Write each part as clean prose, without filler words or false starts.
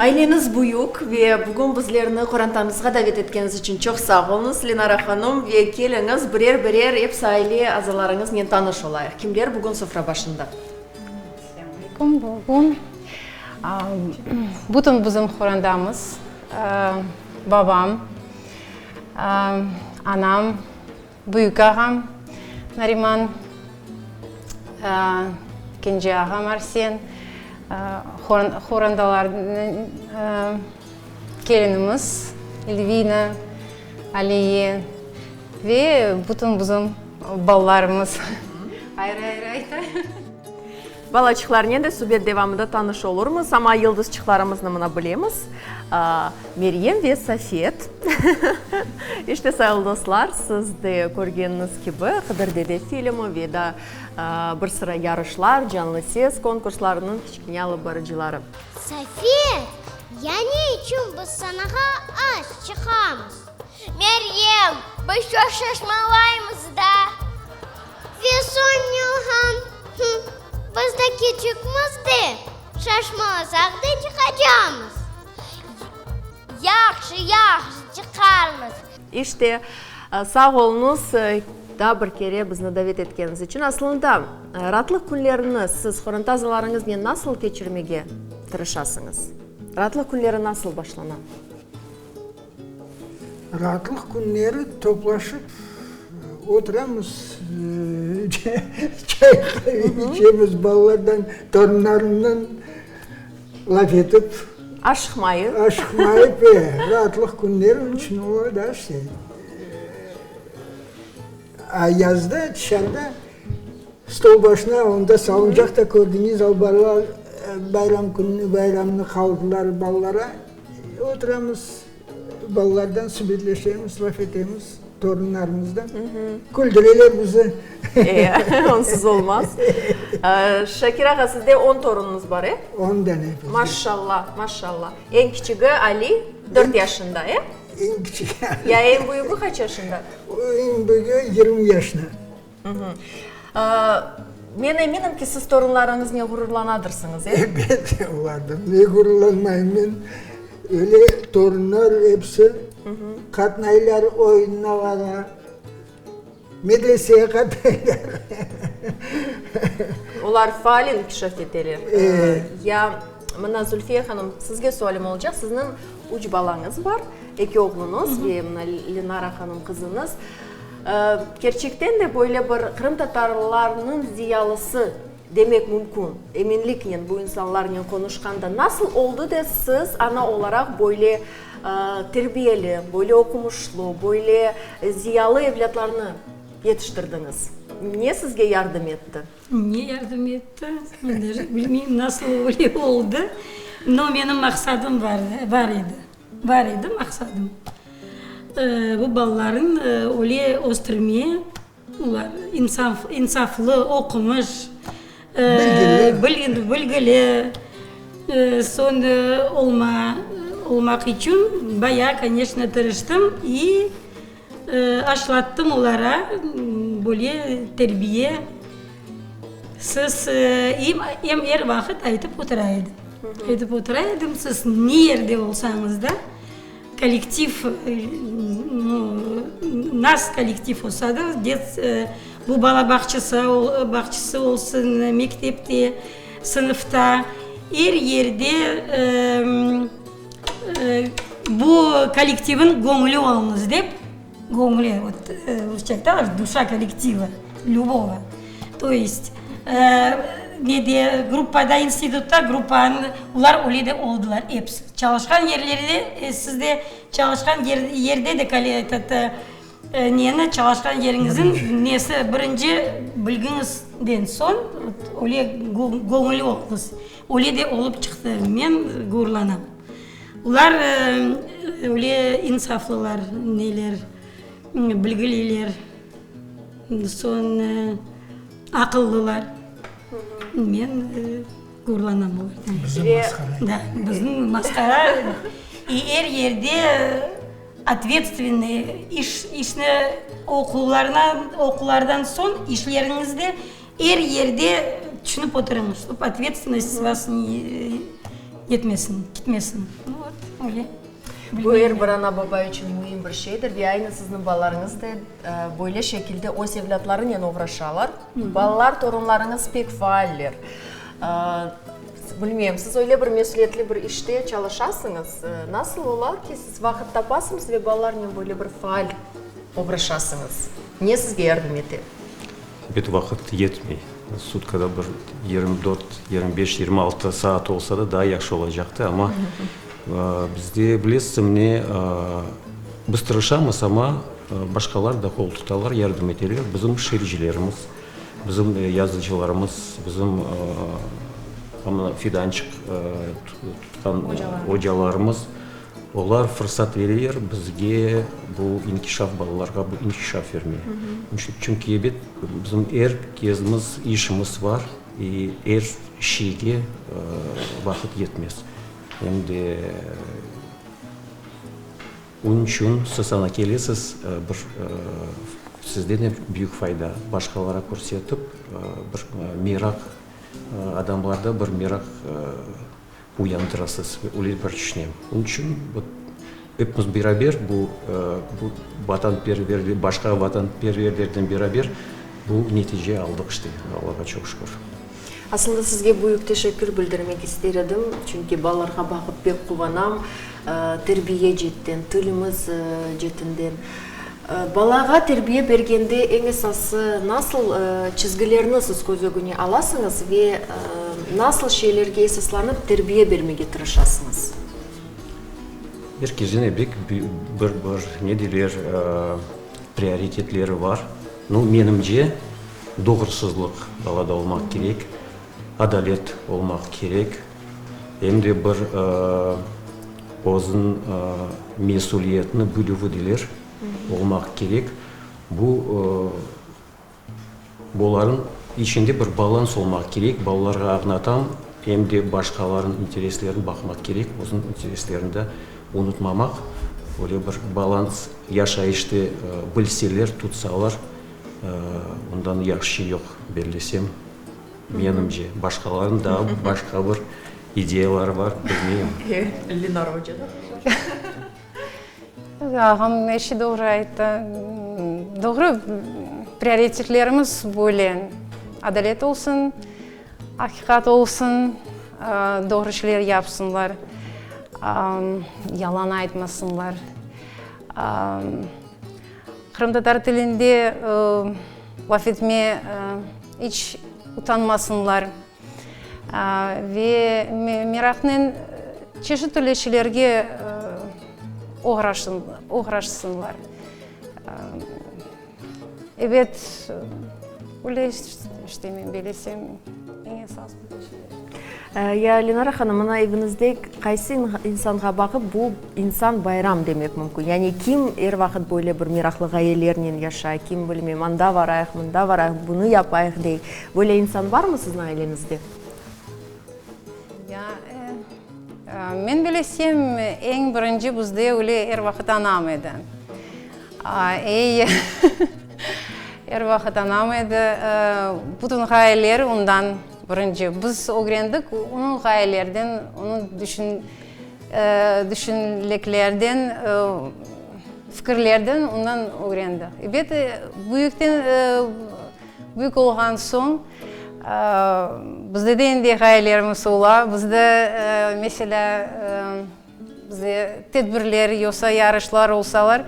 Aileñiz büyük ve bugün bizlerni qorantañızğa davet etkeniñiz içün çoq sağ oluñız, Lenara hanım, ve keliñiz, birer-birer episi aile azalarıñıznen tanış olayıq. Kimler bugün sofra başında? Selâm aleyküm. Bugün bütün bizim qorantamız, babam, anam, Büyük ağam Nariman, kence ağam Arsen, horandalarnıñ kelinimiz Elvina, Aliye ve bütün bizim balalarımız. Ayrı-ayrı aytayım. Balaçıqlarnen de subet devamında tanış olurmız, amma yıldızçıqlarımıznı mına bilemiz, Meryem ve Safet. İşte, sayılı dostlar, siz de körgeniñiz kibi, Qıdır dede filmi ve daa bir sıra yarışlar, canlı ses konkurslarınıñ kiçkene alıp barıcıları. Safet, ya ne içün biz sanağa az çıqamız? Meryem, biz çoq şaşmalaymız da. Ve soñ Nilhan, Hım, biz de kiçikmiz de, şaşmalasaq da çıqacamız. Yahşı, yahşı, çıqarmız. İşte, sağ oluñız, daa bir kere bizni davet etkeniñiz içün. Aslında, raatlıq künlerini siz qoranta azalarıñıznen nasıl keçirmege tırışasıñız? Raatlıq künleri nasıl başlana? Raatlıq künleri toplaşıp oturamız, çay qave içemiz, balalardan, torunlarımdan laf etip. Aşıqmayıp. Aşıqmayıp, e, raatlıq künleri onıñ içün ola da işte. A yazda tışarıda stol başına, onda salıncaqta kördiñiz, albarlar bayram künü, bayramnı qaldılar balalara. Oturamız, balalardan subetleşemiz, laf etemiz, torunlarımızdan. Küldüreler bizi. E, onsuz olmaz. Şakir ağa, sizde on torunıñız bar, e? On dane. Maşşalla, maşşalla. Eñ kiçigi Ali, dört yaşında, e? Eñ kiçigi Ali. Ya eñ büyügi qaç yaşında? Eñ büyügi 20 yaşında. Men eminim ki, siz torunlarıñıznen ğururlanadırsıñız, e? Elbet, olardan ne ğururlanmayım men? Öyle torunlar episi qatnaylar oyunlara, medreseye qatnaylar. Olar faal inkişaf eteler. Ya, mına, Zülfiye hanım, sizge sualim olacaq. Sizniñ üç balañız bar, eki oğluñız ve mına Lenara hanım qızıñız. Kerçekten de böyle bir qırımtatarlarnıñ ziyalısı demek mümkün, eminliknen bu insanlarnen qonuşqanda. Nasıl oldı da siz ana olaraq böyle terbiyeli, böyle oqumışlı, böyle ziyalı evlâtlarnı yetiştirdiñiz? Ne sizge yardım etti? Ne yardım etti? Men daje bilmeyim nasıl öyle oldı. No, menim maqsadım bar edi. Bar edi maqsadım, bu balaların öyle östürme, olar insaflı, oqumış, bilgili, soñ olma, olmaq içün bayağı, koneçno, tırıştım i aşlattım olara böyle terbiye. Siz, em er vaqıt aytıp otura edim, aytıp otura edim, siz ne yerde olsañız da, kollektiv, nas kollektiv olsa da, bu bala bağçası bağçası olsun, mektepte, sınıfta, er yerde bu kollektivniñ göñüli oluñız dep. Göñüli, vot, rusça aytalar, duşa kollektiva lübogo. To est, nede, gruppada, institutta gruppanı, olar öyle de oldılar episi. Çalışqan yerlerde, siz de çalışqan yerde de etot, neni, çalışqan yeriñizniñ nesi, birinci bilgiñizden soñ, vot, öyle göñüli oluñız. Öyle de olıp çıqtı. Men gururlanam. Olar öyle insaflılar, neler, bilgililer, soñ aqıllılar. Men gururlanam olardan. Bizim masqara. Da, bizim masqara. İ er yerde otvetstvenniy, iş, işni oquvlardan soñ işleriñizde Er yerde tüşünip oturıñız, ştob otvetstvennost vas ne. Yetmesin, kitmesin. Nu vot, öyle. Bu er bir ana-baba içün müim bir şeydir ve aynı sizniñ balalarıñız da böyle şekilde öz evlâtlarınen oğraşalar. Balalar, torunlarıñız pek faaller. Bilmeyim, siz öyle bir mesüliyetli bir işte çalışasıñız. Nasıl ola ki, siz vaqıt tapasıñız ve balalarnen böyle bir faal oğraşasıñız? Ne sizge yardım ete? Ebet, vaqıt yetmey. Sutkada bir 24, 25, 26 saat olsa da, daa yahşı olacaqtı. Amma bizde, bilesiz, mine, biz tırışamız, amma başqalar da qol tutalar, yardım eteler. Bizim şiircilerimiz, bizim yazıcılarımız, bizim fidançıq tutqan ocalarımız. Olar fırsat bereler bizge bu inkişaf, balalarğa bu inkişaf vermege. Çünki, ebet, bizim er kezimiz işimiz bar, i er şeyge vaqıt yetmez. Em de onıñ içün siz ana kelesiz, bir sizden de büyük fayda, başqalara körsetip, bir meraq, adamlarda bir meraq Uyandırasız, öyle bir tüşünem. Onıñ içün epimiz beraber bu bu vatanperver, başqa vatanperverlerden beraber bu netice aldıq işte, Allağa çoq şükür. Aslında sizge büyük teşekkür bildirmek ister edim, çünki balalarğa baqıp pek quvanam, terbiye cetten, tilimiz cetinden. Balağa terbiye bergende eñ esası nasıl çizgilerni siz köz ögüne alasıñız ve nasıl şeylerge esaslanıp terbiye bermege tırışasıñız? Er kesniñ pek bir bir ne deyler prioritetleri bar. Nu, menimce, doğrusızlıq balada olmaq kerek, adalet olmaq kerek, em de bir Özüniñ mesüliyetini bilüvi deyler, olmaq kerek. Bu, bularnıñ içinde bir balans olmaq kerek, balalarğa añlatam, em de başqalarnıñ intereslerini baqmaq kerek, özüniñ intereslerini de unutmamaq. Öyle bir balans yaşayışta bilseler, tutsalar, ondan yahşı şey yoq, bellesem. Menimce, başqalarınıñ daa başqa bir ideyaları bar, bilmeyim. Lenara oca da. Ağam er şey doğru ayttı. Doğru, prioritetlerimiz böyle, adalet olsun, aqiqat olsun, doğru şeyler yapsınlar, yalan aytmasınlar. Qırımtatar tilinde laf etme iç utanmasınlar ve meraqnen çeşit türlü şeylerge oğraşsınlar. Ebet, öyle işte men belesem, eñ esas bu şeyler. Ya, Lenara hanım, mına eviñizde qaysı insanğa baqıp, bu insan bayram demek mümkün? Yani kim er vaqıt böyle bir meraqlı ğayelernen yaşay, kim, bilmem, anda varayıq, mında varayıq, bunı yapayıq dey. Böyle insan barmı siziñ aileñizde? Ya, men bilesem, eñ birinci bizde öyle er vaqıt anam edi. Ey, er vaqıt anam edi. Bütün ğayeler ondan birinci. Biz ögrendik onıñ ğayelerden, onıñ düşün, düşünliklerden, fikirlerden ondan ögrendik. Ebet, büyükten, büyük olğan soñ, bizde de endi ğayelerimiz ola. Bizde, meselâ, Bizde tedbirler yoqsa yarışlar olsalar,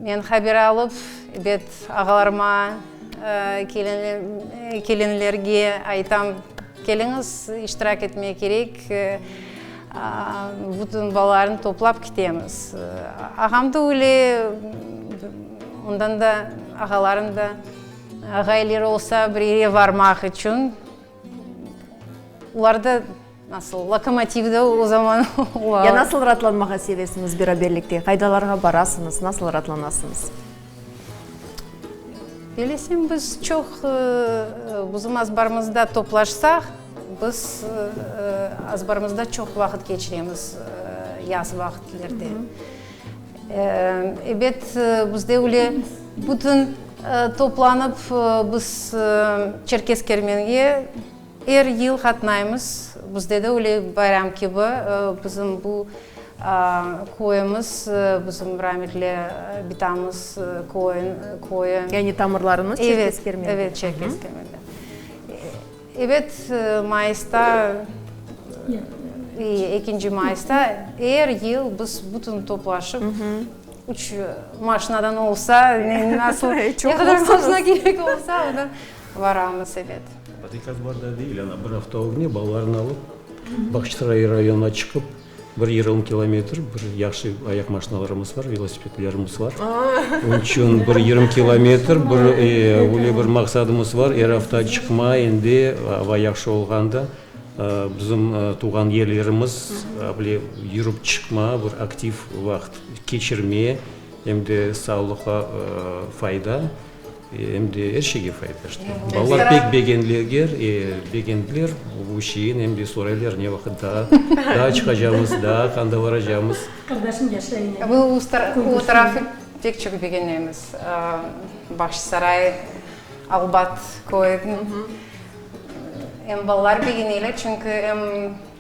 men haber alıp, ebet, ağalarıma, kelinlerge aytam, keliñiz, iştirak etmek kerek, bütün balalarnı toplap ketemiz. Ağam da öyle, ondan da ağalarım da ğayeleri olsa bir yere varmaq içün, olar da Nasıl? Lokomotiv de o zaman ola. Ya nasıl raatlanmağa sevesiñiz beraberlikte? Qaydalarğa barasıñız? Nasıl raatlanasıñız? Bilesem, biz çoq bizim azbarımızda toplaşsaq, biz azbarımızda çoq vaqıt keçiremiz yaz vaqıtlerde. Ebet, bizde öyle bütün toplanıp biz Çerkez Kermenge Er yıl qatnaymız. Bizde de öyle bayram kibi, bizim bu köyümiz, bizim rametli bitamız köyü. Yani tamırlarıñız Çerkez Kermende. Evet, Çerkez Kermende. Evet, mayısta, ekinci mayısta er yıl biz bütün toplaşıp, üç maşinadan olsa, nasıl, ne qadar maşina kerek olsa, ondan varamız, ebet. Tek azbarda değil, ana, bir afta ögüne balalarını alıp, Bağçasaray rayonına çıqıp, Bir yırım kilometr, bir yahşı ayaq maşinalarımız var, velosipedlerimiz var. Onıñ içün bir yırım kilometr, bir öyle bir maqsadımız var, er afta çıqma, endi ava yahşı olğanda bizim tuvğan yerlerimiz, böyle yürip çıqma, bir aktiv vaqıt keçirme, em de sağlıqqa fayda. Em de er şeyge fayda işte. Balalar pek begendiler, begendiler bu şeyni, em de soraylar, ne vaqıt daa, daa çıqacamız, daa qanda baracamız. Qardaşım yaşay edi. Bu o tarafı pek çoq begenemiz. Bağçasaray, Albat köyü. Em balalar begeneler, çünki em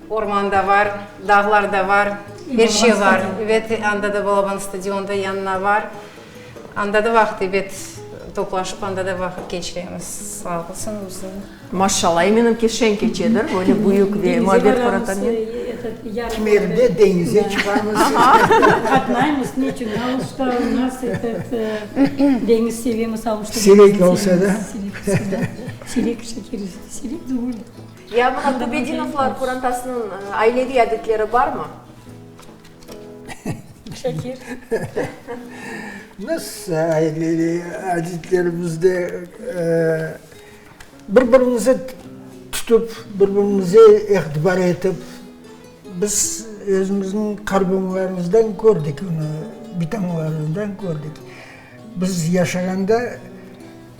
orman da bar, dağlar da bar, er şey bar. Ebet, anda da balaban stadion da yanına bar. Anda da vaqıt, ebet, toplaşıp anda da vaqıt keçiremiz. Sağ olsun bizim. Maşallah, eminim ki, şeñ keçedir, böyle büyük ve muabbet qorantanen. Kimerde deñize çıqamız. Qatnaymız, ne içün? Aluşta u nas etet, deñiz sevemiz, Aluşta deñizini Siyrek olsa da. Siyrek, şeker, siyrek degil. Ya mına Kubedinovlar qorantasınıñ aileviy adetleri barmı? Şakir. Nasıl aileviy adetlerimizde bir-birimizi tutıp, bir-birimize itibar etip, biz özümizniñ qartbabalarımızdan kördik onı, bitamlarımızdan kördik. Biz yaşağanda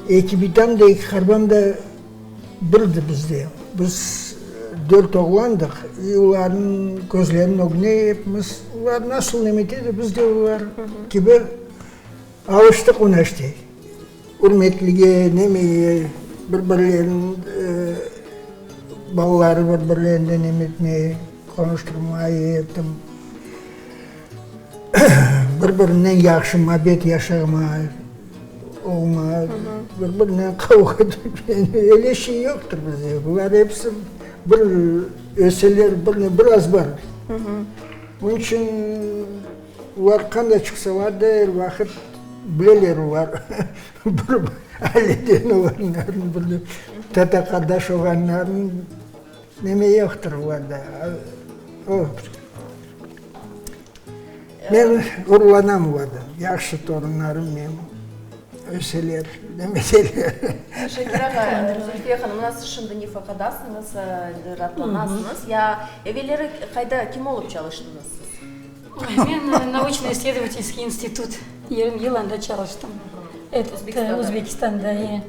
eki bitam da, eki qartbam da birdi bizde. Biz dört oğlandıq, i olarnıñ közleriniñ ögüne epimiz, olar nasıl neme ete, biz de olar kibi alıştıq ona işte. Ürmetlige, nemege, bir-birleriniñ balaları bir-birlerinden neme etmeye, qonuştırmaya ettim. Bir-birinen yahşı muabbet yaşama, olma, bir-birinen qavğa etme, öyle şey yoqtır bizde. Bular episi bir öseler, bir, biraz bar. Onıñ içün olar qanday çıqsalar da, er vaqıt bileler olar bir aileden olğanlarını, bir tata-qardaş olğanlarını. Neme yoqtır olarda. O, men ğururlanam olardan. Yahşı torunlarım menim, öseler, nemeseler. Şakir ağa, Zülfiye hanım, mına siz şimdi nefaqadasıñız, raatlanasıñız. Ya evelleri qayda, kim olıp çalıştıñız siz? Men nauçno-issledovatelskiy institut, yarım yıl anda çalıştım. Özbekistanda. Özbekistanda, e.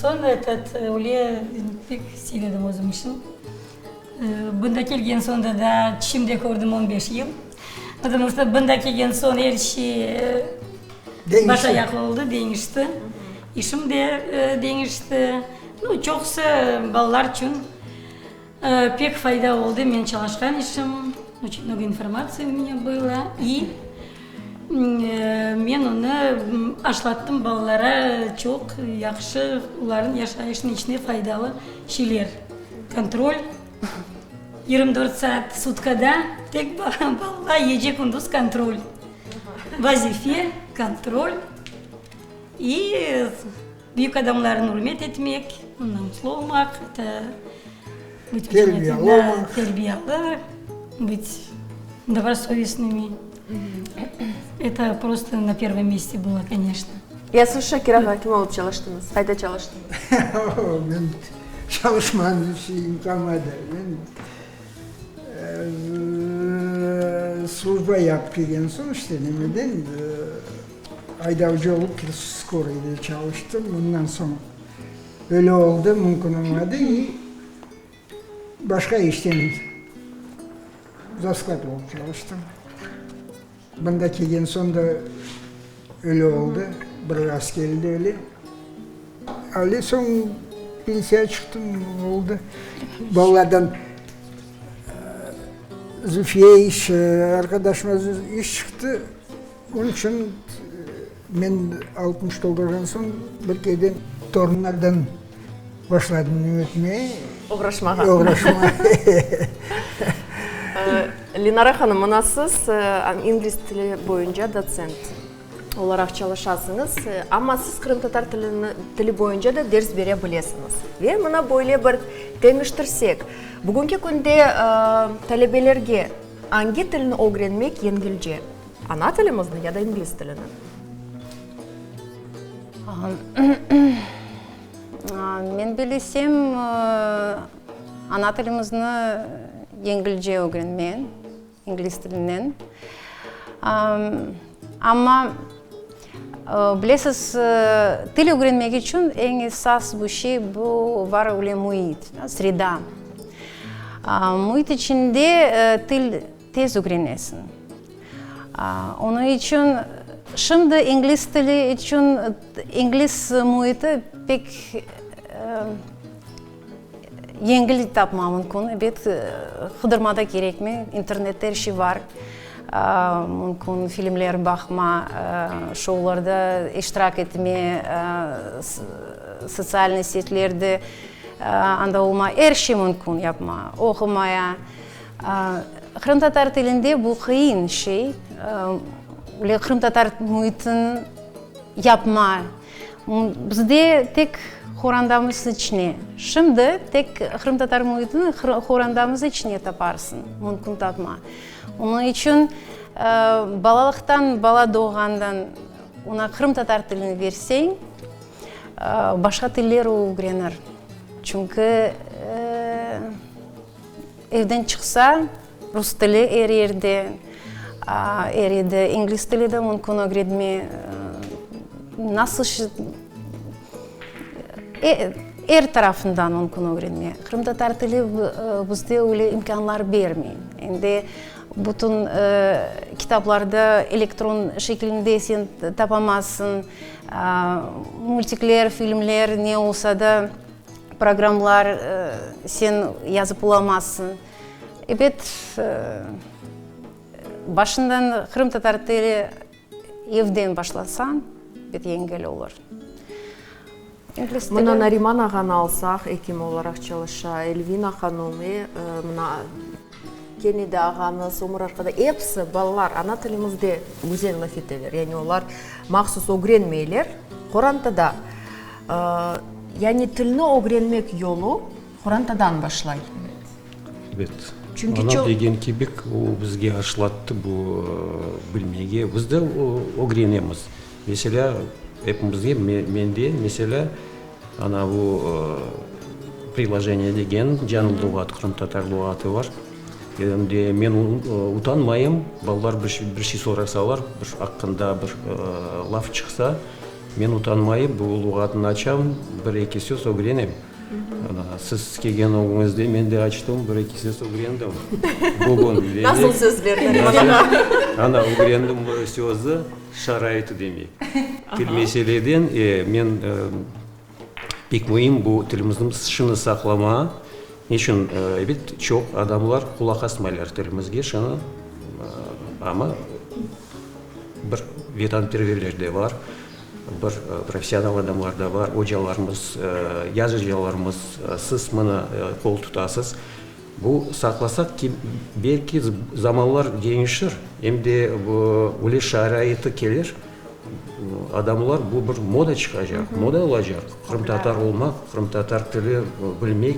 Soñ etot, öyle pek sevdim özüm işim. Bunda kelgen soñ da daa tüşümde kördim on beş yıl. Потому что bunda kelgen soñ er şey baş ayaq oldı, deñişti. İşim de deñişti. Nu, çoqusı balalar içün pek fayda oldı men çalışqan işim. Oçün mnogo informatsiya u menya было. İ Men onı aşlattım balalara çoq yahşı, olarnıñ yaşayışınıñ içine faydalı şeyler. Kontrol, 24 saat sutkada tek balalar gece-kündüz kontrol, vazife, kontrol i büyük adamlarnı ürmet etmek, namuslı olmaq, Terbiyalı olmaq. Terbiyalı, bıt dobrosovestnımi. Eto prosto na pervom meste bylo, koneçno. Ya siz, Şakir ağa, kim olıp çalıştıñız? Qayda çalıştıñız? Men çalışmadım, şeyim qalmadı. Men slujba yapıp kelgen soñ, işte nemeden, aydavcı olıp skoroyda çalıştım. Ondan soñ öyle oldı, mümkün olmadı. İ başqa işten Zasklad olıp çalıştım. Mında kelgen soñ da öyle oldı, bir rast keldi öyle. Öyle soñ pensiya çıqtım, oldı. Balalardan. Zülfiye iş, arqadaşıma iş çıqtı. Onıñ içün men 60 toldurğan soñ bir kereden torunlardan başladım ötmeye. Oğraşmağa. Oğraşmağa. Lenara hanım, mına siz ingliz tili boyunca dotsent olaraq çalışasıñız, amma siz qırımtatar tilini, tili boyunca da ders bere bilesiñiz. Ve mına böyle bir teñiştirsek, bugünki künde talebelerge angi tilni ögrenmek yengilce, ana tilimizni ya da ingliz tilini? Men bilesem, ana tilimizni yengilce ögrenme, ingliz tilinden. Amma, bilesiz, til ögrenmek içün eñ esas bu şey, bu var öyle müit, sreda. Müit içinde til tez ögrenesiñ. Onıñ içün şimdi ingliz tili içün ingliz müiti pek yengil tapma mümkün. Ebet, qıdırma da kerekmey, internette er şey bar. Mümkün filmler baqma, şoularda iştirak etme, sotsialnıy setlerde anda olma, er şey mümkün yapma, oqumaya. Qırımtatar tilinde bu qıyın şey, öyle qırımtatar müitin yapma. Bizde tek qorandamız içine, şimdi tek qırımtatar müitini qorandamız içine taparsıñ, mümkün tapma. Onıñ içün balalıqtan, bala doğğandan oña qırımtatar tilini berseñ, başqa tiller o ögrenir. Çünki Evden çıqsa, rus tili er yerde, er yerde ingliz tili de mümkün ögretme. Nasıl er tarafından mümkün ögrenme. Qırımtatar tili bizde öyle imkânlar bermey. Endi bütün kitaplarda elektron şekilinde sen tapamazsıñ, multikler, filmler ne olsa da. Programlar sen yazıp olamazsıñ. Ebet, başından qırımtatar tili evden başlasañ, ebet yengil olur. İngliz tili. Mına Nariman ağanı alsaq, ekim olaraq çalışa, Elvina hanım, e, mına kene de ağañız, ömür arqadaş, episi balalar ana tilimizde güzel laf eteler. Yani olar mahsus ögrenmeyler, qorantada. Yani tilni ögrenmek yolu qorantadan başlay. Ebet. Çünki Ana degen kibi, o bizge aşlattı bu bilmege. Biz de ögrenemiz. Meselâ, epimizge, mende, meselâ, ana bu priloženiye degen canlı luğat, qırımtatar luğatı bar. Em de men utanmayım, balalar bir şey sorasalar, bir aqqında bir laf çıqsa, Men utanmayıp bu luğatnı açam, bir-eki söz ögrenem. Ana, siz kelgen ögüñizde men de açtım, bir-eki söz ögrendim. Bugün. Nasıl sözler, Nariman ağa? Ana, ögrendim bir sözü, şaraiti demek. Til meseleden, e, men pek müim bu tilimizniñ şını saqlama. Neçün, ebet, çoq adamlar qulaq asmaylar tilimizge, şını, amma Bir vetanperverler de bar, bir professional adamlar da bar, ocalarımız, yazıcılarımız, siz mına qol tutasız. Bu saqlasaq ki, belki zamanlar deñişir, em de öyle şaraiti kelir, adamlar bu bir moda çıqacaq, moda olacaq, qırımtatar olmaq, qırımtatar tili bilmek.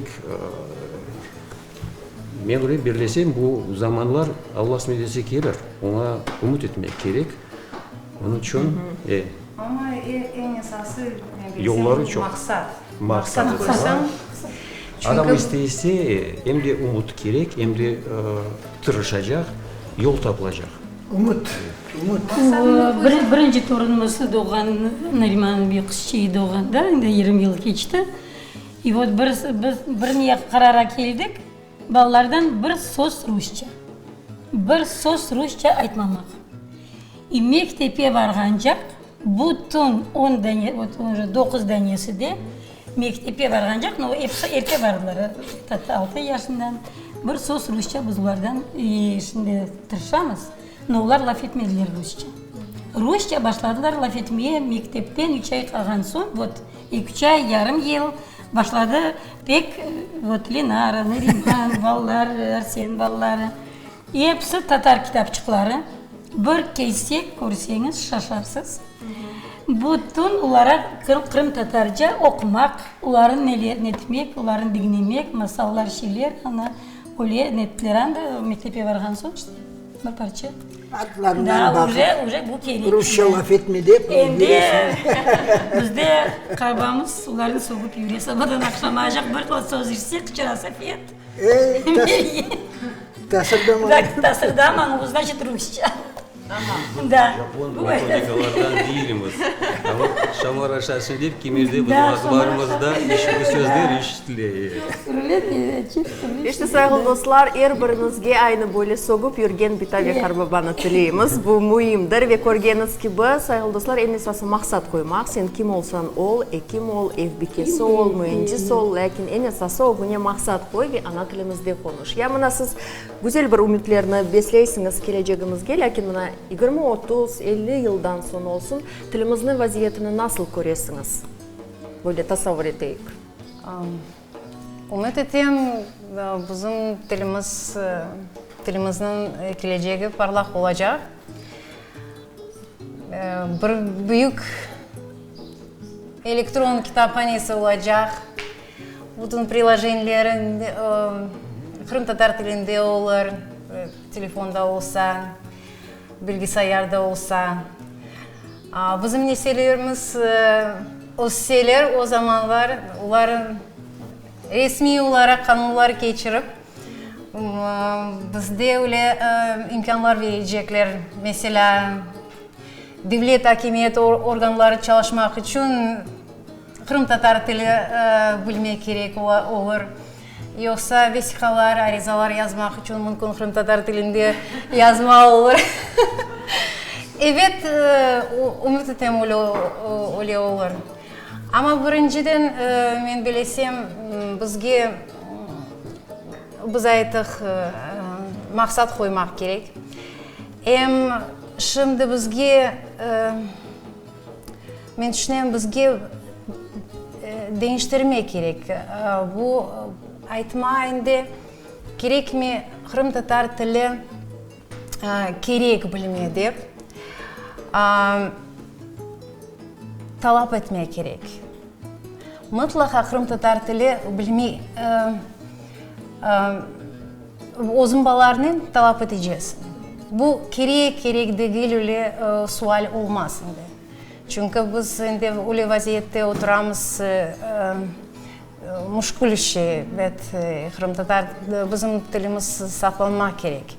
Men öyle bellesem, bu zamanlar, Alla qısmet etse, kelir. Oña ümüt etmek kerek. Onıñ içün, e. Amma eñ esası, men bellesem, Yolları çoq. maqsat. Maqsat qoysañ, çünki. Adam istese, em de ümüt kerek, em de tırışacaq, yol tapılacaq. Ümüt, ümüt. Birinci torunımız doğğan, Nariman bir qızçığı doğğanda, endi 20 yıl keçti. İ vot bir, biz bir ne qarara keldik, balalardan bir söz rusça, bir söz rusça aytmamaq. İ mektepe varğancaq bütün on dane, vot uje doquz danesi de mektepe varğancaq, no episi erte bardılar, altı yaşından. Bir söz rusça biz olardan şimdi tırışamız, no olar laf etmediler rusça. Rusça başladılar laf etmeye mektepten üç ay qalğan soñ, vot, eki-üç ay, yarım yıl başladı pek, vot, Lenara, Nariman, balalar, Arsen balaları, episi tatar kitapçıqları, bir kesek körseñiz şaşarsız. Bütün olaraq qırımtatarca oqumaq, olarnı netmek, olarnı diñlemek, masallar, şeyler, ana, öyle nettiler. Anda mektepke barğan soñ işte bir parça. Atlarından baqıp, uje, uje bu kerek. Rusça laf etme dep Endi bizde qabamız olarnı soğıp yüre sabadan aqşamacaq bir söz eşitse qıçıra Safet. Ey, tasırdaman. Tasırdaman, znaçit rusça. Da. Japon metodikalardan değilimiz. Amma şamar aşasın dep kimerde bizim azbarımızda bu sözler eşitile. İşte, sayğılı dostlar, er biriñizge aynı böyle sögüp yürgen bita ve qartbabanı tileymiz. Bu müimdir ve körgeniñiz kibi, sayğılı dostlar, eñ esası maqsat qoymaq. Sen kim olsañ ol, ekim ol, ev bikesi ol, müendis ol, lâkin eñ esası ögüne maqsat qoy ve ana tilimizde qonuş. Ya mına siz Güzel bir ümütlerni besleysiñiz kelecegimizge, lâkin mına 20, 30, 50 yıldan soñ olsun, tilimizniñ vaziyetini nasıl köresiñiz? Böyle tasavvur eteyik. Ümüt etem, bizim tilimiz, tilimizniñ kelecegi parlaq olacaq. Bir büyük elektron kitaphanesi olacaq. Bütün prilojeniyelerin qırımtatar tilinde olur, telefonda olsa, bilgisayarda olsa. Bizim nesillerimiz össeler o zamanlar, olar resmiy olaraq qanunlar keçirip, bizde öyle imkânlar berecekler. Meselâ, devlet akimiyet organları çalışmaq içün Qırımtatar tili bilmek kerek olur. Yoqsa vesiqalar, arizalar yazmaq içün mümkün qırımtatar tilinde yazma olur. Ebet, ümüt etem öyle olur. Amma birinciden men bilesem, bizge, biz aytıq, maqsat qoymaq kerek. Em şimdi bizge. Men tüşünem, bizge deñiştirmek kerek. Bu aytma endi kerekmi, qırımtatar tili kerek bilme dep talap etmek kerek. Mıtlaqa qırımtatar tili bilme özüñ balalarnen talap etecesiñ. Bu kerek, kerek degil öyle sual olmaz endi. Çünki biz endi öyle vaziyette oturamız, müşkül şey, ebet, qırımtatar, bizim tilimiz saqlanmaq kerek.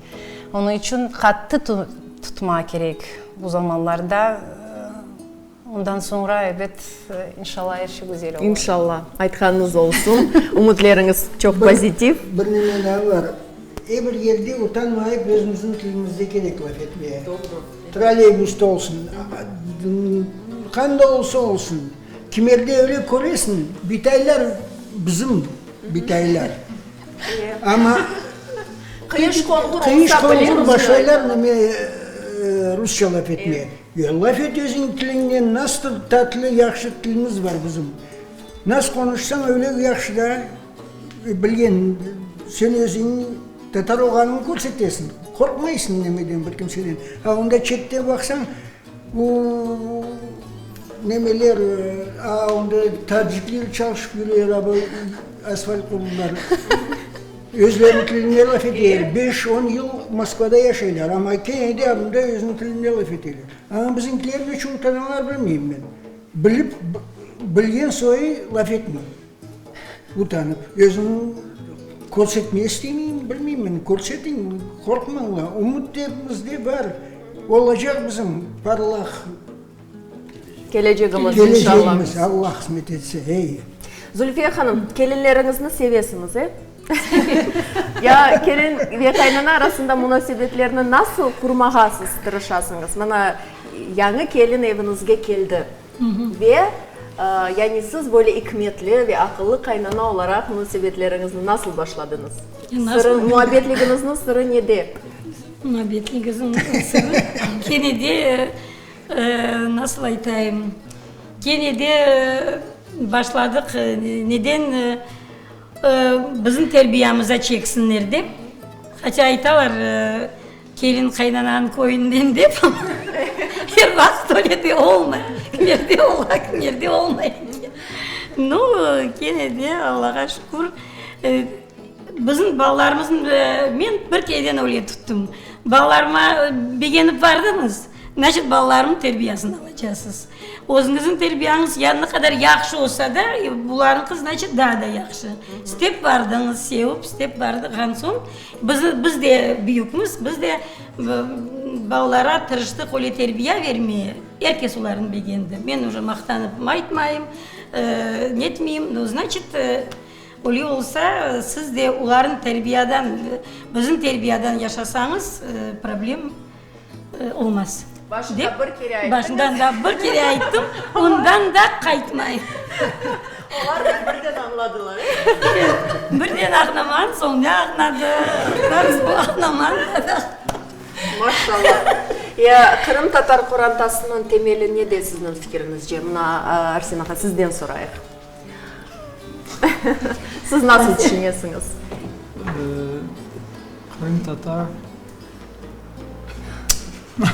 Onıñ içün qattı tutmaq kerek bu zamanlarda. Ondan soñra, ebet, inşallah er şey güzel olur. İnşallah, aytqanıñız olsun. Ümütleriñiz çoq pozitiv. Bir neme daa bar. Er bir yerde utanmayıp özümüzniñ tilimizde kerek laf etmeye. Trolleybusda olsun, qanda olsa olsun. Kimerde öyle köresiñ, bitaylar bizim bitaylar. Amma qıyış-qonğur başlaylar neme rusça laf etmeye. Ya laf et özüñ tiliñnen, nasıl tatlı, yahşı tilimiz bar bizim. Nasıl qonuşsañ, öyle yahşı da. Bilgen, sen özüñ tatar olğanıñnı körsetesiñ, qorqmaysıñ nemeden, bir kimseden. A onda çetten baqsañ, bu nemeler, a onda tacikler çalışıp yürer, a bu asfalt qurdular. Özleriniñ tilinde laf eteler, beş, on yıl Moskvada yaşaylar, amma kene de mında özüniñ tilinde laf eteler. Amma bizimkiler neçün utanalar bilmeyim men. Bilip, bilgen soyu laf etmey. Utanıp, özüni körsetmege istemeymi, bilmeyim men. Körsetiñ, qorqmañlar, ümüt de bizde bar, olacaq bizim parlaq kelecegimiz, inşallah. Kelecegimiz, Allah qısmet etse, ey. Zülfiye hanım, kelinleriñizni sevesiñiz, e? Ya kelin ve qaynana arasında munasebetlerni nasıl qurmağa siz tırışasıñız? Mana, yañı kelin eviñizge keldi ve. Yani siz böyle ikmetli ve aqıllı qaynana olaraq munasebetleriñizni nasıl başladıñız? Sırı, muabbetligiñizniñ sırı nede? Muabbetligimizniñ sırı kene de, nasıl aytayım, kene de başladıq, neden bizim terbiyamıza çeksinler dep, haça aytalar, Kelin qaynananıñ köyünden dep, er vaqıt öyle de olmay. Kimerde ola, kimerde olmay. Nu, kene de, Allağa şükür, bizim balalarımıznı men bir kereden öyle tuttım. Balalarıma begenip bardıñız, значит, balalarımnıñ terbiyasını alacaqsız. Özüñizniñ terbiyañız ya ne qadar yahşı olsa da, bularnıñki, значит, daa da yahşı. İstep bardıñız, sevip istep bardığan soñ, Biz, biz de büyükmiz, biz de balalara tırıştıq öyle terbiye vermeye, er kes olarnı begendi. Men uje maqtanıp aytmayım, netmeyim, no, znaçit, öyle olsa, siz de olarnıñ terbiyadan, bizim terbiyadan yaşasañız, problem olmaz. Başında bir kere ayttıñız. Başından da bir kere ayttım, ondan da qaytmayım. Olar da birden añladılar, e? Birden añlamağan, soñra añladı. Añlamadı da. Maşallah. Ya qırımtatar qorantasınıñ temeli nede sizniñ fikiriñizce? Mına, Arsen ağa, sizden sorayıq. Siz nasıl tüşünesiñiz? Qırımtatar.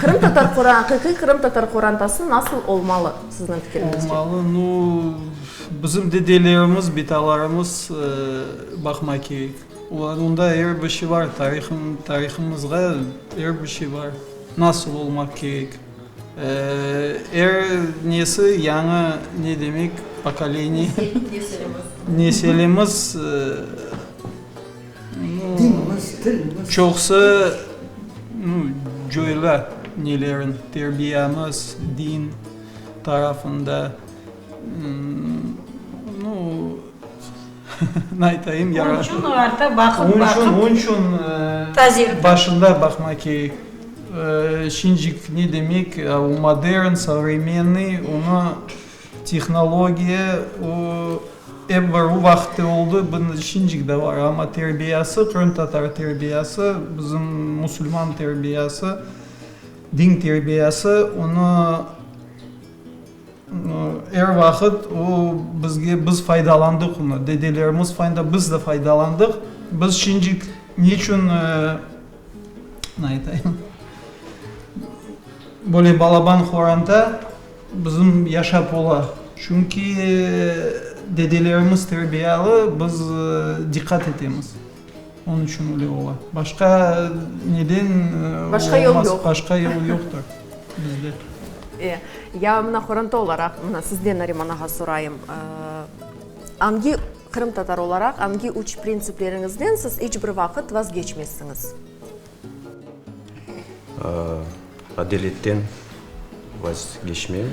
Qırımtatar qoran, aqiqiy qırımtatar qorantası nasıl olmalı, sizniñ fikiriñizce? Olmalı, nu, bizim dedelerimiz, bitalarımız baqmaq kerek. Onda er bir şey bar, tarihım, tarihımızğa er bir şey bar. Nasıl olmaq kerek. Er nesi yañı, ne demek, pokoleniye, Nesilimiz. Nesilimiz. Dinimiz, tilimiz. Çoqsı coyla nelerin, terbiyemiz, din tarafında, nu, ne aytayım, Onıñ içün arta baqıp, baqıp, Onıñ içün başında baqmaq kerek. Şincik ne demek, o modern, sovremenniy, onı Tehnologiya, o, ep bir o vaqıtte oldı, bunda şimdicik de bar, amma terbiyası, qırımtatar terbiyası, bizim musulman terbiyası, din terbiyası, onı er vaqıt o bizge, biz faydalandıq onı, dedelerimiz fayda, biz de faydalandıq. Biz şimdicik neçün, ne aytayım, böyle balaban qoranta, Bizim yaşap ola, çünki dedelerimiz terbiyalı, biz diqqat etemiz, onıñ içün öyle ola. Başqa neden Başqa yol yoq. Başqa yol yoqtır bizde. E, ya mına qoranta olaraq, mına sizden Nariman ağa sorayım, angi qırımtatar olaraq angi üç printsipleriñizden siz iç bir vaqıt vazgeçmezsiñiz? Adaletten vazgeçmem,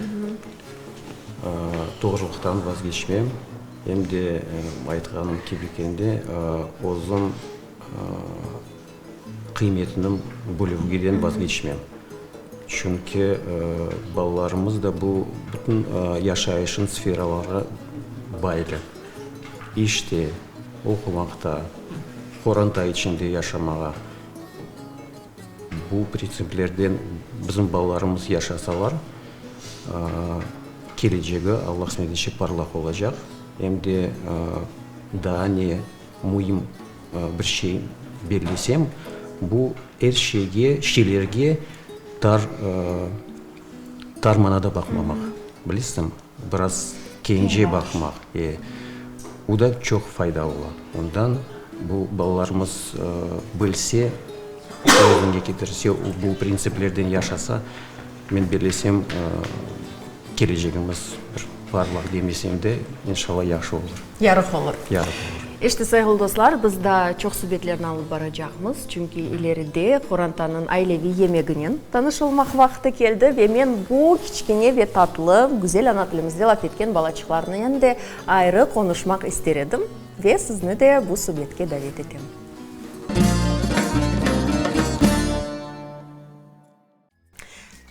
doğrulıqtan vazgeçmem, em de aytqanım kibi kendi özüm qıymetini bilüvgeden vazgeçmem. Çünki balalarımız da bu bütün yaşayışın sferalarğa baylı, işte, oqumaqta, qoranta içinde yaşamağa. Bu printsiplerden bizim balalarımız yaşasalar, kelecegi, Alla qısmet etse, parlaq olacaq. Em de daa ne müim bir şey bellesem, bu er şeyge, şeylerge tar, tar manada baqmamaq. Bilesiñmi, biraz kence baqmaq. E, bu da çoq fayda ola. Ondan bu balalarımız bilse, özüne ketirse, bu printsiplerden yaşasa, men bellesem, kelecegimiz bir parlaq demesem de, inşallah, yahşı olur. Yarıq olur. Yarıq olur. İşte, sayğılı dostlar, biz daa çoq subetlerni alıp baracaqmız, çünki ileride qorantanıñ aileviy yemeginen tanış olmaq vaqtı keldi ve men bu kiçkene ve tatlı, güzel ana tilimizde laf etken balaçıqlarnen de ayrı qonuşmaq ister edim ve sizni de bu subetke davet etem.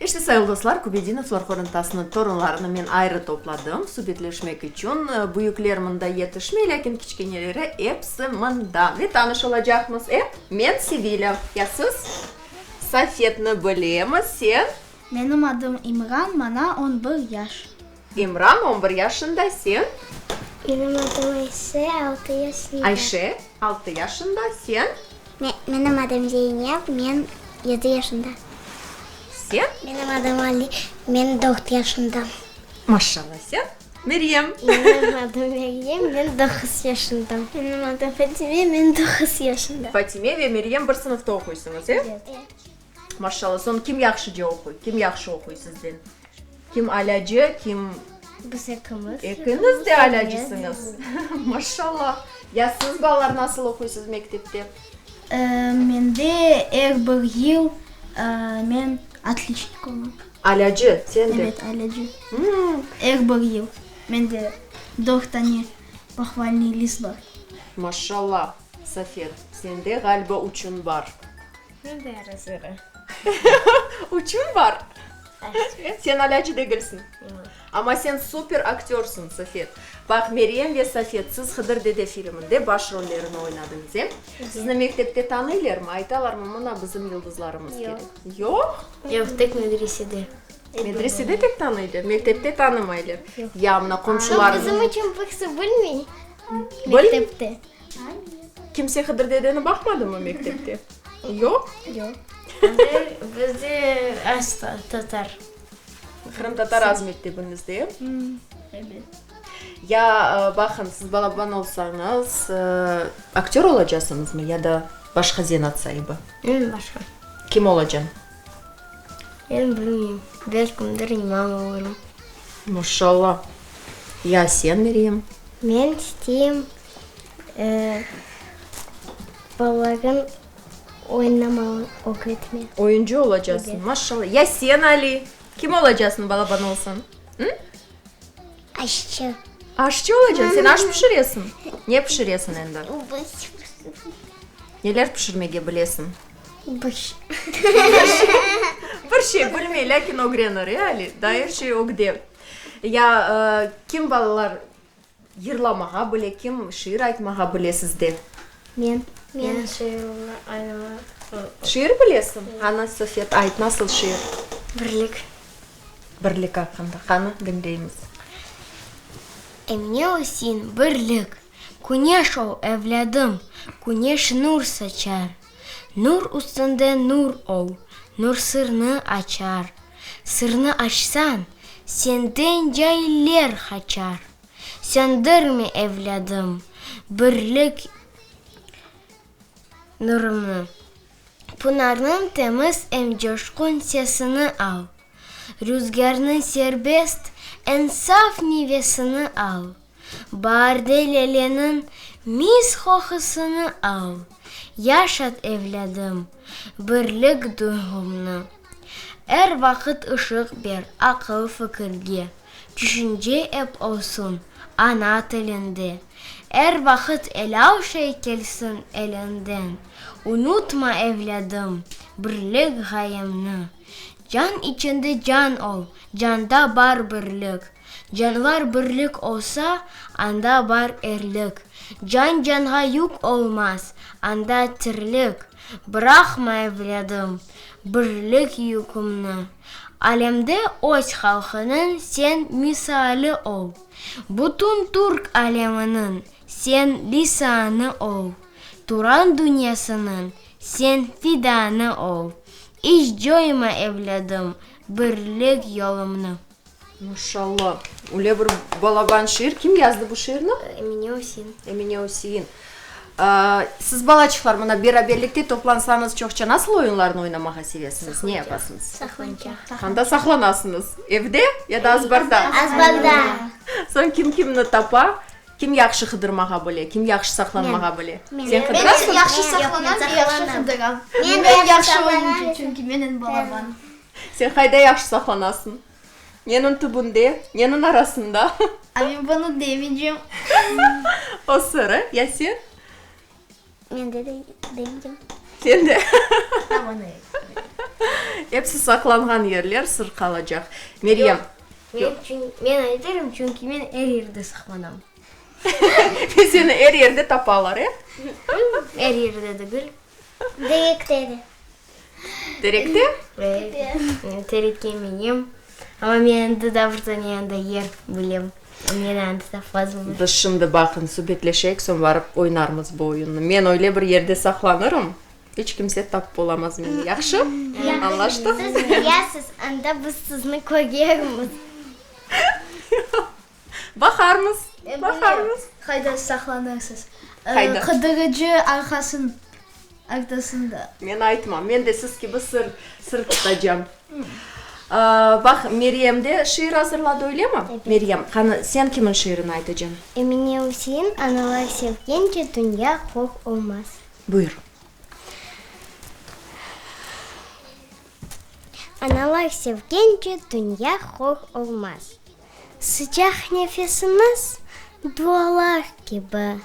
İşte, sayılı dostlar, Kübedinovlar qorantasınıñ torunlarını men ayrı topladım, subetleşmek içün. Büyükler mında yetişmey, lâkin kiçkeneleri episi mında. Ve tanış olacaqmız, e? Men Sevilâ. Ya siz? Safetni bilemiz. Sen? Menim adım İmran, maña on bir yaş. İmran on bir yaşında, sen? Menim adım Ayşe, altı yaşındam. Ayşe, altı yaşında, sen? Menim adım Zeynep, men yedi yaşında. Sen? Menim adım Ali, men dört yaşındam. Maşallah, sen? Meryem. Menim adım Meryem, men doquz yaşındam. Menim adım Fatime, men doquz yaşındam. Fatime ve Meryem bir sınıfta oquysıñız, e? Evet. Maşallah, soñ kim yahşıca oquy, kim yahşı oquy sizden? Kim alâcı, kim? Biz ekimiz. Ekiñiz de alâcısıñız. Maşallah. Ya siz, balalar, nasıl oquysız mektepte? Mende er bir yıl men otliçnik olam. Alâcı, sen de? Evet, alâcı. Er bir yıl. Mende dört tane pohvalnıy list bar. Maşallah, Safet, sende ğaliba uçun bar. Mende ara-sıra. Uçun bar? Sen alâcı degilsiñ. Amma sen super aktörsıñ, Safet. Baq, Meryem ve Safet, siz Hıdır dede filminde baş rollerini oynadıñız, e? Sizni mektepte tanıylarmı, aytalarmı, mına bizim yıldızlarımız kele? Yoq. Yoq, tek medresede. Medresede tek tanıylar, mektepte tanımaylar. Ya mına qomşularıñ. Bizim içün birisi bilmey mektepte. Kimse Hıdır dedeni baqmadımı mektepte? Yoq? Yoq. Bizde az tatar. Qırımtatar az mektebiñizde? Ebet. Ya, baqın, siz balaban olsañız, aktör olacasıñızmı ya da başqa zenaat saibi? Men başqa. Kim olacañ? Men bilmeyim. Belkimdir imam olurım. Maşallah. Ya sen, Meryem? Men isteyim balalarnı oynamağa ögretme. Oyuncı olacasıñ, maşallah. Ya sen, Ali, kim olacasıñ balaban olsañ? Hı? Aşçı. Aşçı olacasıñ? Sen aş pişiresiñ? Ne pişiresiñ endi? Neler pişirmege bilesiñ? Bir şey. Bir şey bilmey, lâkin ögrenir, e, Ali? Daa er şey ögde. Ya kim balalar Yırlamağa bile, kim şiir aytmağa bile sizde? Men. Men şiir aytmağa. Şiir bilesiñ? Qani, Sofet, ayt, nasıl şiir? Birlik. Birlik aqqında. Qani, diñleymiz. Emine Üsein, Birlik, küneş ol, evlâdım, küneş nur saçar. Nur üstünde nur ol, nur sırnı açar. Sırnı açsañ, senden cailler qaçar. Söndürme, evlâdım, birlik nurunı. Pınarnıñ temiz em coşqun sesini al. Rüzgârnıñ serbest, eñ saf nefesini al. Baarde lâleniñ mis qoqusını al, Yaşat, evlâdım, birlik duyğumnı. Er vaqıt ışıq ber aqıl-fikirge, Tüşünce ep olsun ana tilinde. Er vaqıt elâl şey kelsin eliñden, Unutma, evlâdım, birlik ğayemni. Can içinde can ol, canda bar birlik. Canlar birlik olsa, anda bar erlik. Can canğa yük olmaz, anda tirlik. Bıraqma, evlâdım, birlik yükümni. Alemde öz halqınıñ sen misali ol. Bütün türk aleminiñ sen lisanı ol. Turan dünyasınıñ sen fidanı ol. İç coyma, evlâdım, birlik yolumnı. Maşallah! Öyle bir balaban şiir. Kim yazdı bu şiirni? Emine Üsein. Emine Üsein. Siz, balaçıqlar, mına beraberlikte toplansañız, çoqça nasıl oyunlarnı oynamağa sevesiñiz? Ne yapasıñız? Saqlançaq. Qanda saqlanasıñız? Evde ya da azbarda? Azbarda. Soñ kim kimni tapa? Kim yahşı qıdırmağa bile? Kim yahşı saqlanmağa bile? Sen qıdırasıñ? Men yahşı saqlanam ve yahşı qıdıram. Men yahşı oyuncı, çünki men eñ balaban. Sen qayda yahşı saqlanasıñ? Neniñ tübünde, neniñ arasında? A men bunı demeycem. O sır, e? Ya sen? Men de demeycem. Sen de? Episi saqlanğan yerler sır qalacaq. Meryem. Yoq, men aytırım, çünki men er yerde saqlanam. Ve seni er yerde tapalar, e? Er yerde degil. Terekte de. Terekte? Terekke minem. Amma men endi daa bir tane anda yer bilem. Meni anda tapmazlar. Biz şimdi baqın, subetleşeyik, soñ barıp oynarmız bu oyunnı. Men öyle bir yerde saqlanırım, iç kimse tapıp olamaz meni. Yahşı? Añlaştıq? Siz bilesiz, anda biz sizni kögermiz. Baqarmız, baqarmız. Qayda saqlanırsız? Qayda? Qıdırıcı arqasın, artasında. Men aytmam, men de siz kibi sır, sır tutacam. Baq, Meryem de şiir azırladı, öylemi? Meryem, qani, sen kimin şiirini aytacañ? Emine Üsein, Analar sevgence dünya hor olmaz. Buyur. Analar sevgence dünya hor olmaz. Sıcaq nefesiñiz dualar kibi,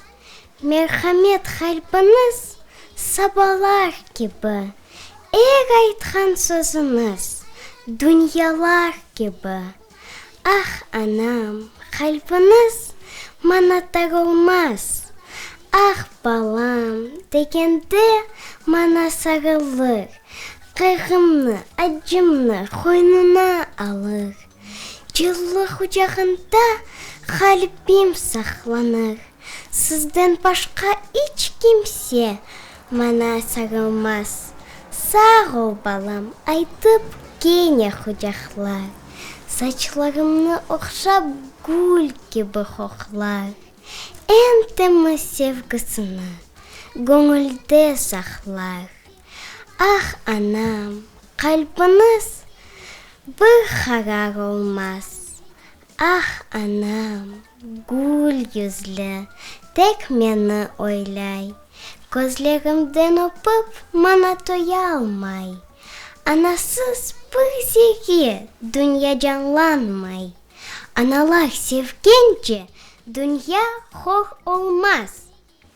Merhamet qalbiñiz sabalar kibi, Er aytqan sözüñiz dünyalar kibi. Ah, anam, qalbiñiz maña tar olmaz, Ah, balam, degende maña sarılır, Qayğımnı, accımnı qoynuna alır. Cıllı qucağında qalbim saqlanır, Sizden başqa iç kimse maña sarılmaz. Sağ ol, balam, aytıp kene qucaqlar, Saçlarımnı ohşap gül kibi qoqlar. Eñ temiz sevgisini göñülde saqlar. Ah, anam, qalbiñiz bir qarar olmaz, Ah, anam, gül yüzlü, tek meni oylay, Közlerimden öpip, maña toyalmay. Anasız bir zerre dünya canlanmay, Analar sevgence dünya hor olmaz.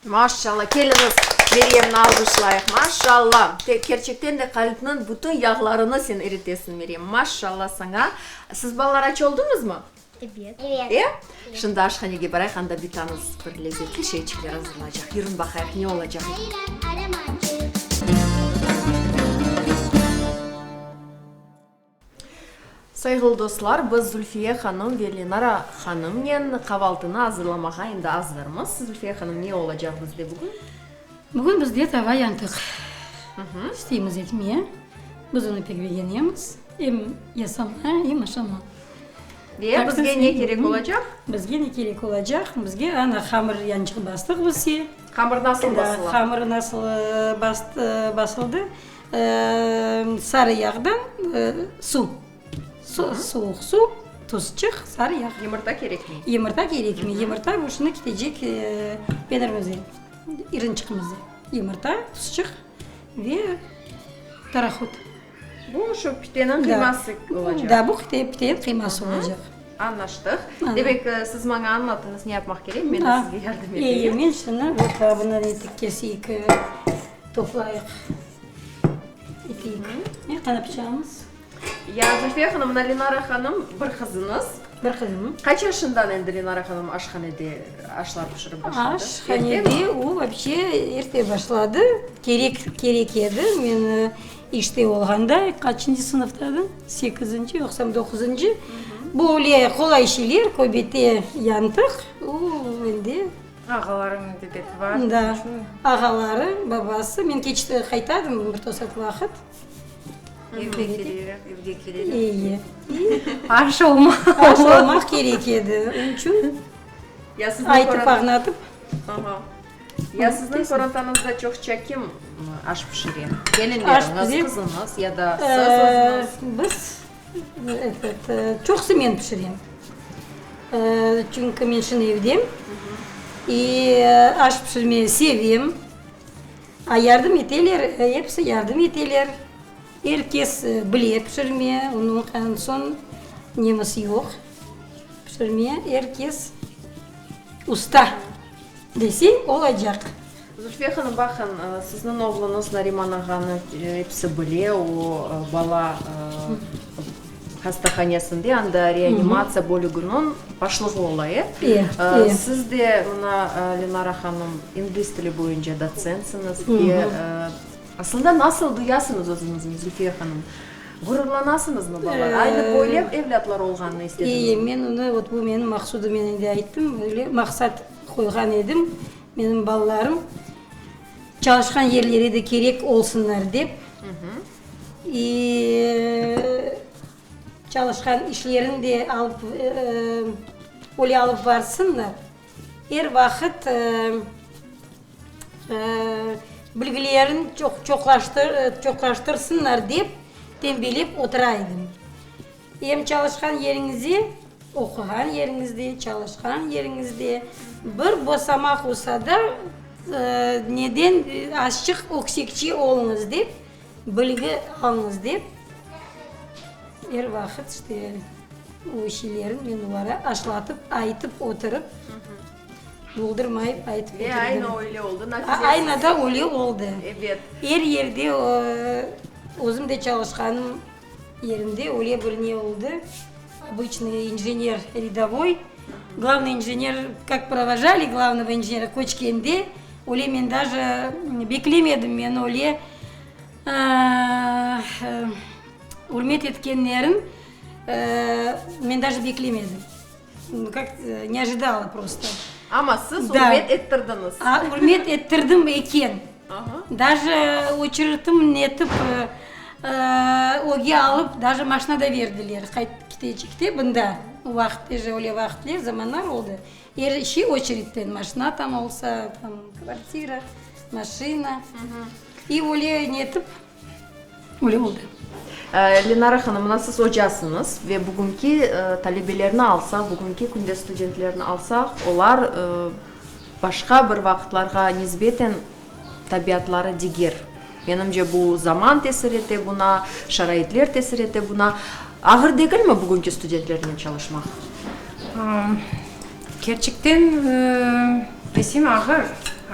Maşşalla, keliñiz, Meryemni alğışlayıq, maşşalla! Kerçekten de qalpniñ bütün yağlarını sen iritesiñ, Meryem, maşşalla saña! Siz balalar aç oldıñızmı? Ebet. E? Şimdi aşhanege barayıq, anda bitamız bir lezetli şeyçikler azırlaycaq. Yürün baqayıq, ne olacaq. Sayğılı dostlar, biz Zülfiye hanım ve Lenara hanımnen qavaltını azırlamağa endi azırmız. Zülfiye hanım, ne olacaq bizde bugün? Bugün bizde tava yantıq isteymiz etmeye. Biz onı pek begenemiz, em yasama, em aşama. Ve bizge ne kerek olacaq? Bizge ne kerek olacaq? Bizge ana hamır yancıq bastıq biz. Hamır nasıl basıla? Hamır nasıl basıldı? Sarı yağdan suv, suvuq suv, tuzçıq, sarı yağ. Yımırta kerekmey? Yımırta kerekmey. Yımırta boşuna ketecek penirimize, irinçiqimize. Yımırta, tuzçıq ve tarahut. Bu şu piteniñ qıyması olacaq. Da, bu piteniñ qıyması olacaq. Añlaştıq. Demek, siz maña añlatıñız, ne yapmaq kerek, men de sizge yardım eteyim. Men şunı, vot, bunı etip keseyik. Toplayıq, eteyik. Ne qadar pıçağımız? Ya, Zülfiye hanım, mına Lenara hanım bir qızıñız. Bir qızım. Qaç yaşından endi Lenara hanım aşhanede aşlar pişirip başladı? Aşhanede o вообще erte başladı. Kerek, kerek edi. Men işte olğanda, qaçıncı sınıfta edim? Sekizinci yoqsam doquzıncı. Böyle qolay şeyler, köbete, yantıq, o endi. Ağalarım ebet bar. Da, ağaları, babası. Men keç qaytadım bir tosat vaqıt. Evge keleler, evge keleler. Eyi. Aş olmaq. Aş olmaq kerek edi. Onıñ içün aytıp ağnatıp. Aha. Ya sizniñ qorantañızda çoqça kim aş pişire? Kelinleriñiz, qızıñız ya da siz özüñiz? Biz, etet, çoqusı men pişirem. Çünki men şimdi evdem i aş pişirmege sevem. A yardım eteler, episi yardım eteler. Er kes bile pişirme, onıñ soñ nemiz yoq pişirme. Er kes usta deseñ olacaq. Zulfiye hanım, baqın, sizniñ oğluñız Nariman ağanı episi bile, o, bala hastahanesinde, anda reanimatsiya bölüginiñ başlığı ola, e? Siz de, mına, Lenara hanım, ingliz tili boyunca dotsentsiñiz ve aslında nasıl duyasıñız özüñizni, Zulfiye hanım? Ğururlanasıñızmı balalar? Aynı böyle evlâtlar olğanını istediñizmi? Men onı, vot bu menim maqsudım, men endi ayttım, öyle maqsat qoyğan edim. Menim balalarım çalışqan yerlere de kerek olsunlar dep, i çalışqan işlerini de alıp, öyle alıp barsınlar. Er vaqıt bilgilerini çoqlaştırsınlar dep tenbiyelep otura edim. Em çalışqan yeriñizde, oquğan yeriñizde, çalışqan yeriñizde bir bosamaq olsa da, neden azçıq öksekçi oluñız dep, bilgi alıñız dep, er vaqıt işte o şeylerni men olara aşlatıp, aytıp oturıp, boldurmayıp aytıp Ve oturdım. aynı öyle oldı, natice. Aynı da öyle oldı. Ebet. Er yerde özüm de çalışqanım Yerimde öyle bir ne oldı, obıçnıy injener redovoy, glavnıy injener, kak provojali glavnogo injenera köçkende, öyle men daje beklemedim, meni öyle ürmet etkenlerin men daje beklemedim. Kak ne ojidala prosto. Amma siz ürmet ettirdiñiz. Ürmet ettirdim eken. Daje oçeretim netip öge alıp, daje maşina da berdiler qaytıp ketecekte bunda. O vaqıt daje öyle vaqıtler, zamanlar oldı. Er şey oçeretten, maşina tam olsa, tam kvartira, maşina. İ öyle netip Öyle oldı. Lenara hanım, mına siz ocasıñız ve bugünki talebelerni alsaq, bugünki künde studentlerni alsaq, olar başqa bir vaqıtlarğa nisbeten tabiatları diger. Menimce, bu zaman tesir ete buna, şaraitler tesir ete buna. Ağır degilmi bugünki studentlernen çalışmaq? Kerçekten, desem, ağır,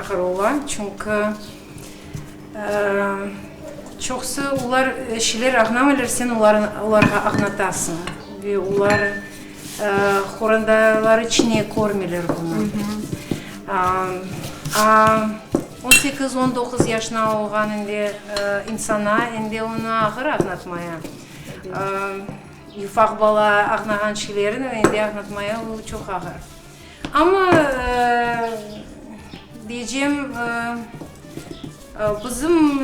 ağır ola, çünki Çoqusı olar şeyler añlamaylar, sen olarğa añlatasıñ ve olar qorantaları içine körmeyler bunı. A on sekiz, on doquz yaşına olğan endi insana endi onı ağır añlatmaya. Ufaq bala añlağan şeylerini endi añlatmaya o çoq ağır. Amma deycem, bizim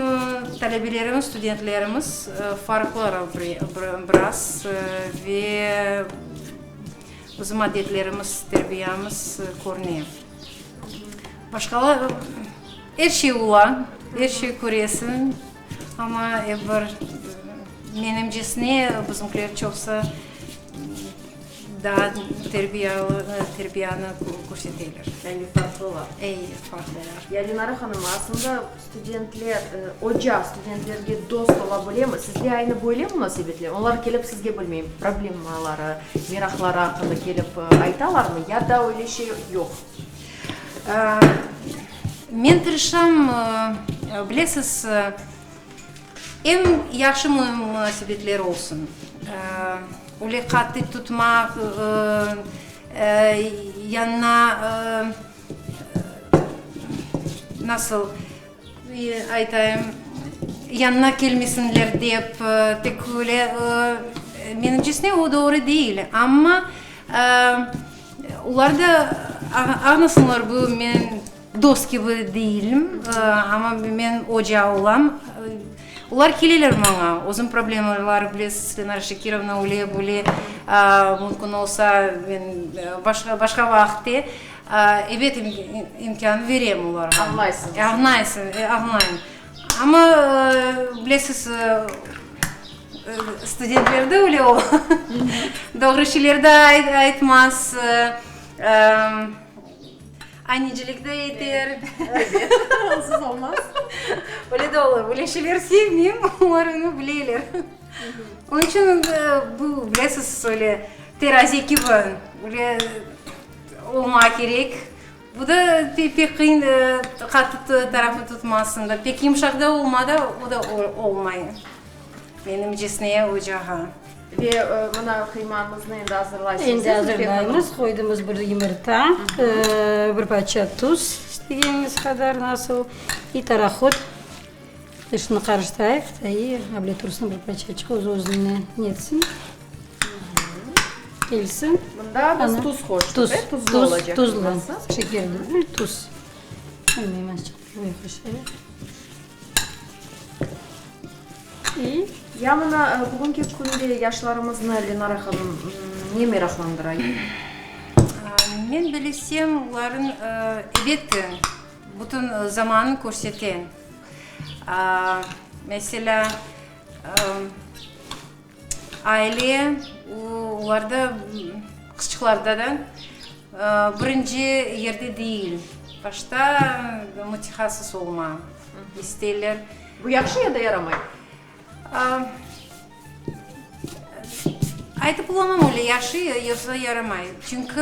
talebelerimiz, studentlerimiz farqlı biraz ve bizim adetlerimiz, terbiyemiz körüne. Başqalar, er şey ola, er şey köresiñ, amma er bir, menimcesine, bizimkiler çoqusı Daa terbiyalı, terbiyanı körseteler. Yani farqlılar. Ey, farqlılar. Ya Lenara hanım, aslında studentler, oca studentlerge dost ola bilemi? Sizde aynı böyle munasebetler? Olar kelip sizge, bilmeyim, problemaları, meraqları aqqında kelip aytalarmı ya da öyle şey yoq? Men tırışam, bilesiz, Eñ yahşı munasebetler olsun. Öyle qattı tutmaq, yanına nasıl aytayım, yanına kelmesinler dep, tek öyle, menimcesine o doğru değil. Amma olar da añlasınlar, bu men Dost kibi deyilim, amma men oca olam. Olar keleler maña, özüm problemaları bilesiz, Lenara Şekirovna, öyle, böyle, mümkün olsa, men başqa, başqa vaqıtte, ebet, imkân berem olarğa. Añlaysıñız. Añlaysıñ, añlayım. Amma, bilesiz, studentlerde öyle ola, doğru şeyler de aytmaz. Anecilik de eter. Ebet, onsuz olmaz. Öyle de olur. Öyle şeyler sevmeyim, olar onı bileler. Onıñ içün bu, bilesiz, öyle teraze kibi, öyle olmağa kerek. Bu da pek qıyın, qattı tarafı tutmasın da, pek yımşaq da olma da, o da olmay, menimcesine, ocağa. Ve mına qıymamıznı endi azırlaysıñız. Endi azırlaymız, qoydımız bir yımırta, bir parça tuz, istegeniñiz qadar nasıl, i tarahot. Şunı qarıştırayıq da, i able tursın bir parçaçıq, öz-özüne netsin, kelsin. Mında biz tuz qoştıq, e, tuzlu olacaq. Tuzlu, şeker degil, tuz. Bilmeyim, azçıq qoşayıq. Ya mına bugünki künde yaşlarımıznı, Lenara hanım, ne meraqlandıra? Men bilsem, olarnıñ, elbette, bütün zamanını körsete. Meselâ, aile, olarda, qızçıqlarda da birinci yerde değil. Başta mütehassıs olma isteyler. Bu yahşı ya da yaramay? Aytıp olamam öyle yahşı yoqsa yaramay. Çünki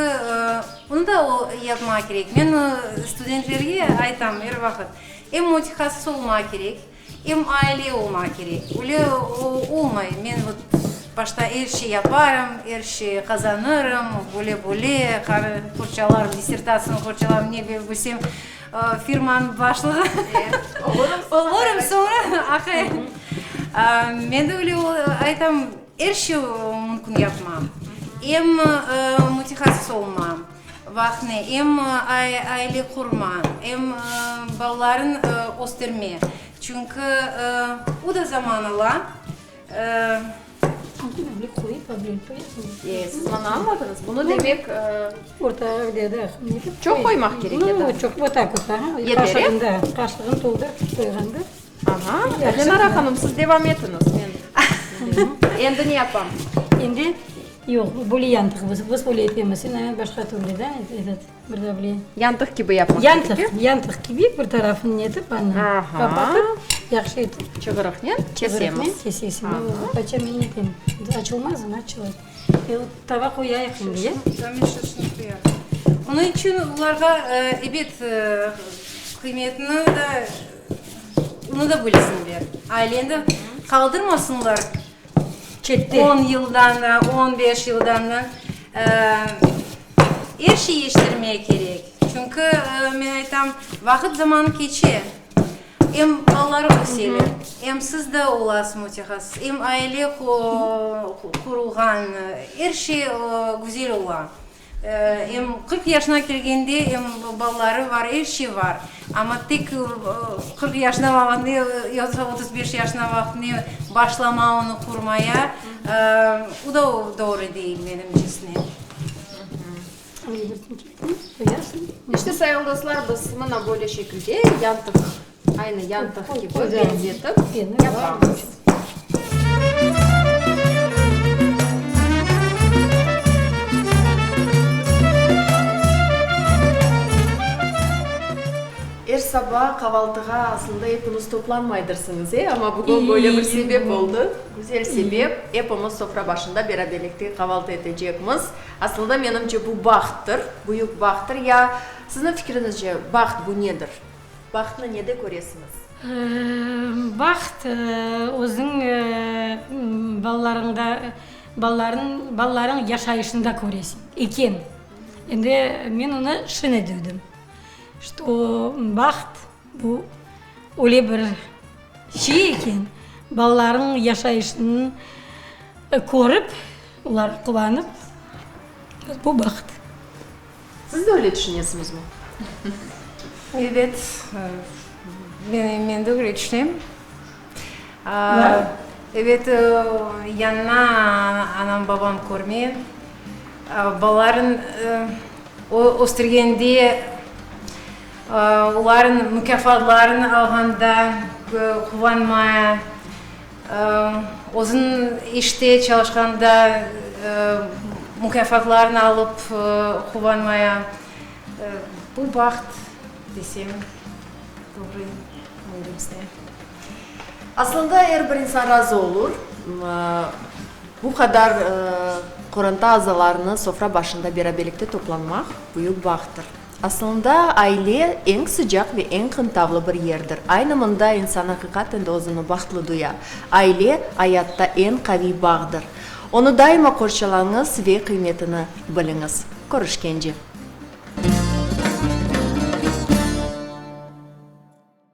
onı da yapmağa kerek. Men studentlerge aytam er vaqıt, em mütehassıs olmağa kerek, em aile olmağa kerek. Öyle olmay, men vot başta er şey yaparım, er şey qazanırım, böyle böyle, qorçalarım, dissertatsiyanı qorçalarım, ne bilsem, Firmanıñ başlığı olurım soñra, aqay. Men de öyle aytam, er şey mümkün yapma. Em mütehassıs olma vaqtını, em aile qurma, em balalarıñ östürme. Çünki o da zaman ala. Siz maña añladıñız, bunı demek çoq qoymaq kerek edi. Yeter, e? Aha, Lenara hanım, siz devam etiñiz, men endi ne yapam? Yantıq kibi yapmaq kerek, e? Yantıq kibi bir tarafını netip, anı qapatıp, yahşı etip. Çığırıqnen kesemiz. Kesesiñ. Qaça men netem, açılmazmı? Açılır. Tava qoyayıq şimdi, ya? Onıñ içün olarğa, ebet, qıymetini de, onı da bilsinler. Aileni qaldırmasınlar. Çette. On yıldan da, on beş yıldan da er şey yeştermege kerek. Çünki, men aytam, vaqıt zaman keçe, em balalar öseler, em siz de olasız mütehassıs, em aile qurulğan, er şey güzel ola. Em 40 yaşına kelgende, em balaları bar, er şey bar. Amma tek 40 yaşına vaqtında yoqsa 35 yaşına vaqtında başlama onı qurmaya, o da doğru değil menimcesine. İşte, sayğılı dostlar, biz mına böyle şekilde yantıq, aynı yantıq kibi beñzetip yapamız. Er saba qavaltığa aslında epimiz toplanmaydırsıñız, e? Amma bugün böyle bir sebep oldı, güzel sebep, epimiz sofra başında beraberlikte qavaltı etecekmiz. Aslında, menimce, bu bahttır, büyük bahttır. Ya sizniñ fikriñizce, baht bu nedir? Bahtnı nede köresiñiz? Baht, özüñ balalarıñda, balalarıñ, balalarıñ yaşayışında köresiñ eken. Endi men onı şöyle duydum, çto baht bu öyle bir şey eken, balalarıñ yaşayışını körip, olar quvanıp, bu baht. Siz de öyle tüşünesiñizmi? Ebet, men de öyle tüşünem. Ebet, yanına anam, babam körme, balaların östürgende, olarnıñ mukâfatlarını alğanda quvanmaya, Özüñ işte çalışqanda mukâfatlarnı alıp quvanmaya, bu baht desem, doğru menimce. Aslında er bir insan razı olur, bu qadar qoranta azalarını sofra başında beraberlikte toplanmaq büyük bahttır. Aslında, aile, eñ sıcaq ve eñ qıntavlı bir yerdir. Aynı mında insan aqiqaten de özüni bahtlı duya. Aile, ayatta eñ qaviy bağdır. Onı daima qorçalañız ve qıymetini biliñiz. Körüşkence!